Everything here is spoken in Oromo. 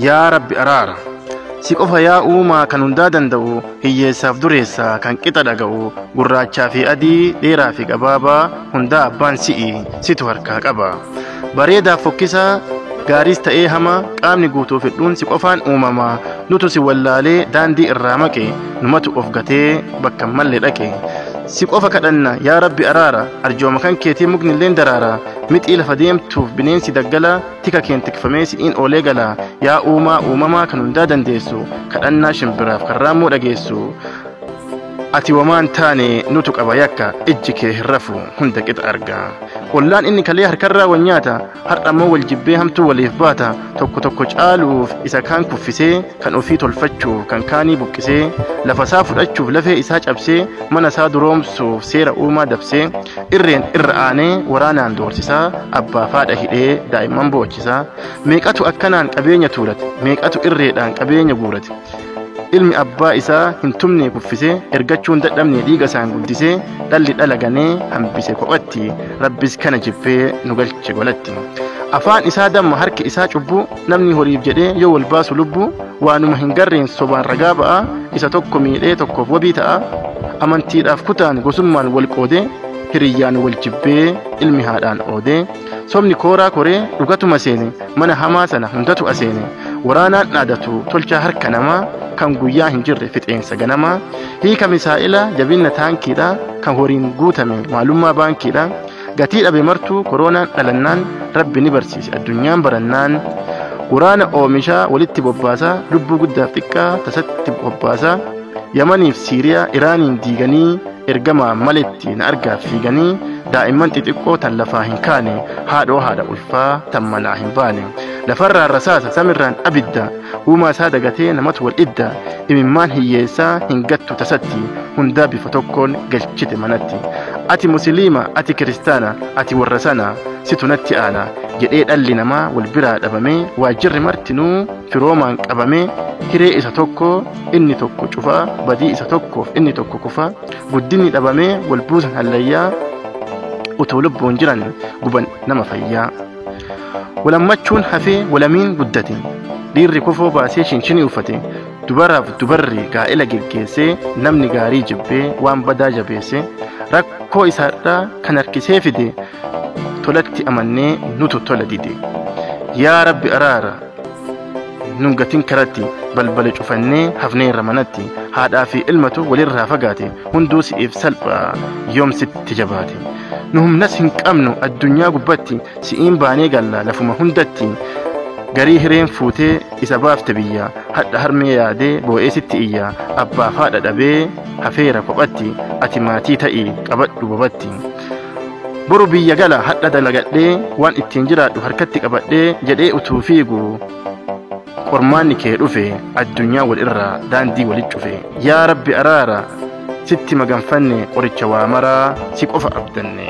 Yaa Rabbi araara. Si qofa yaa uumaa kan hundaa danda'u, hiyyeessaaf dureessa kan qixa dhaga'u, gurraachaa fi adii, dheeraa fi gabaabaa, hundaa abbaan si'i, situ harkaa qaba. Bareedaaf fokkisaa, gaariis ta'ee hamaa, qaamni guutuu fedhuun si qofaan uumama. Nutu si wallaalee daandii irraa maqe, numatu of gatee bakka hin malle dhaqe. Si qofa kadhanna yaa Rabbi araara, arjooma kan keetii mukni illeen daraara, mixii lafa deemtuuf bineensi daggala, tika keen tikfamee si'iin oolee gala. Yaa uumaa uumamaa kan hundaa dandeessu, kadhannaa shimbiraaf kan raammoo dhageessu. Ati wamaan taane nutu qaba yakka, ijji kee hin rafu hunda qixa arga. Ollaan inni kalee harkarraa wal nyaata, har'a immoo wal jibbee hamtuu waliif baata. Tokko tokko caaluuf isa kaan kuffisee, kan ofii tolfachuuf kan kaanii buqqisee, lafa isaa fudhachuuf lafee isaa cabsee, mana isaa duroomsuuf seera uumaa dabsee, irreen irra aanee waraanaan doorsisaa, abbaa faadha hidhee daa'imman boochisaa. Meeqatu akkanaan qabeenya tuulate, meeqatu irreedhaan qabeenya guurate. Ilmi abbaa isaa hin tumne kuffisee, ergachuun dadhabne dhiiga isaan guddisee, dhalli dhala ganee hambise kophatti, Rabbis kana jibbee nu galche golatti. Afaan isaa damma harki isaa cubbuu, namni horiif jedhee yoo wal baasu lubbuu, waanuma hin garreen sobaan ragaa ba'a, isa tokko miidhee tokkoof wabii ta'a. Amantiidhaaf kutaan gosummaan wal qoodee, hiriyyaan wal jibbee ilmi haadhaan oodee, sobni kooraa koree dhugatuma seene, mana hamaa sana hundatu aseene. Waraanaan dhaadatu tolchaa harka namaa, kan guyyaa hin jirre fixeensa ganamaa, hiika misaa'ila jabina taankiidha, kan horiin guutame maalummaa baankiidha. Gatii dhabe martuu koronaan dhalannaan, Rabbi ni barsiise addunyaan barannaan. Waraana oomishaa walitti bobbaasaa, lubbuu guddaaf xiqqaa tasatti bobbaasaa, Yamaniif Siiriyaa Iraaniin diiganii, ergamaa maletti na argaaf fiiganii, daa'imman xixiqqoo tan lafaa hin kaane, haadhoo haadha ulfaa tan manaa hin baane. Lafarraan rasaasa samirraan abidda, uumaa isaa dagatee namatu wal idda, imimmaan hiyyeessaa hin gattu tasatti, hundaa bifa tokkoon galchite manatti. Ati musliima, ati kiristaana, ati warra sana, situ natti aana jedhee dhalli namaa wal biraa dhabamee, waajjirri martinuu firoomaan qabamee, hiree isa tokko inni tokko cufaa, badii isa tokkoof inni tokko kufaa, guddinni dhabamee wal buusan hallayyaa, utuu lubbuun jiran guban nama fayyaa. Walammachuun hafee walamiin guddate, dhiirri kofoo baasee shinshinii uffate, dubaraaf dubarri gaa'ela geggeessee, namni gaarii jibbee waan badaa jabeesse, rakkoo isaadhaa kan harkisee fide, tolatti amannee nutu tola dide. Yaa Rabbi araara, nun gatin karatti, balbala cufannee hafneerra manatti, haadhaa fi ilmatu walirraa fagaate, hunduu si'iif salphaa yoom sitti jabaate. Nu humnas hin qabnu addunyaa gubbatti, si'iin baanee galla lafuma hundatti. Garii hireen fuutee isa baafte biyya, hadha harmee yaadee boo'ee sitti iyya, abbaaf haadha dhabee hafeera kophatti, ati maatii ta'i qabadhu bobatti. Boru biyya gala hadha dalagadhee, waan ittiin jiraadhu harkatti qabadhee jedhee utuu fiigu, qormaanni kee dhufe, addunyaa wal irraa daandii walit cufe. Yaa Rabbi araara, sitti maganfanne, qoricha waa maraa si qofa abdanne.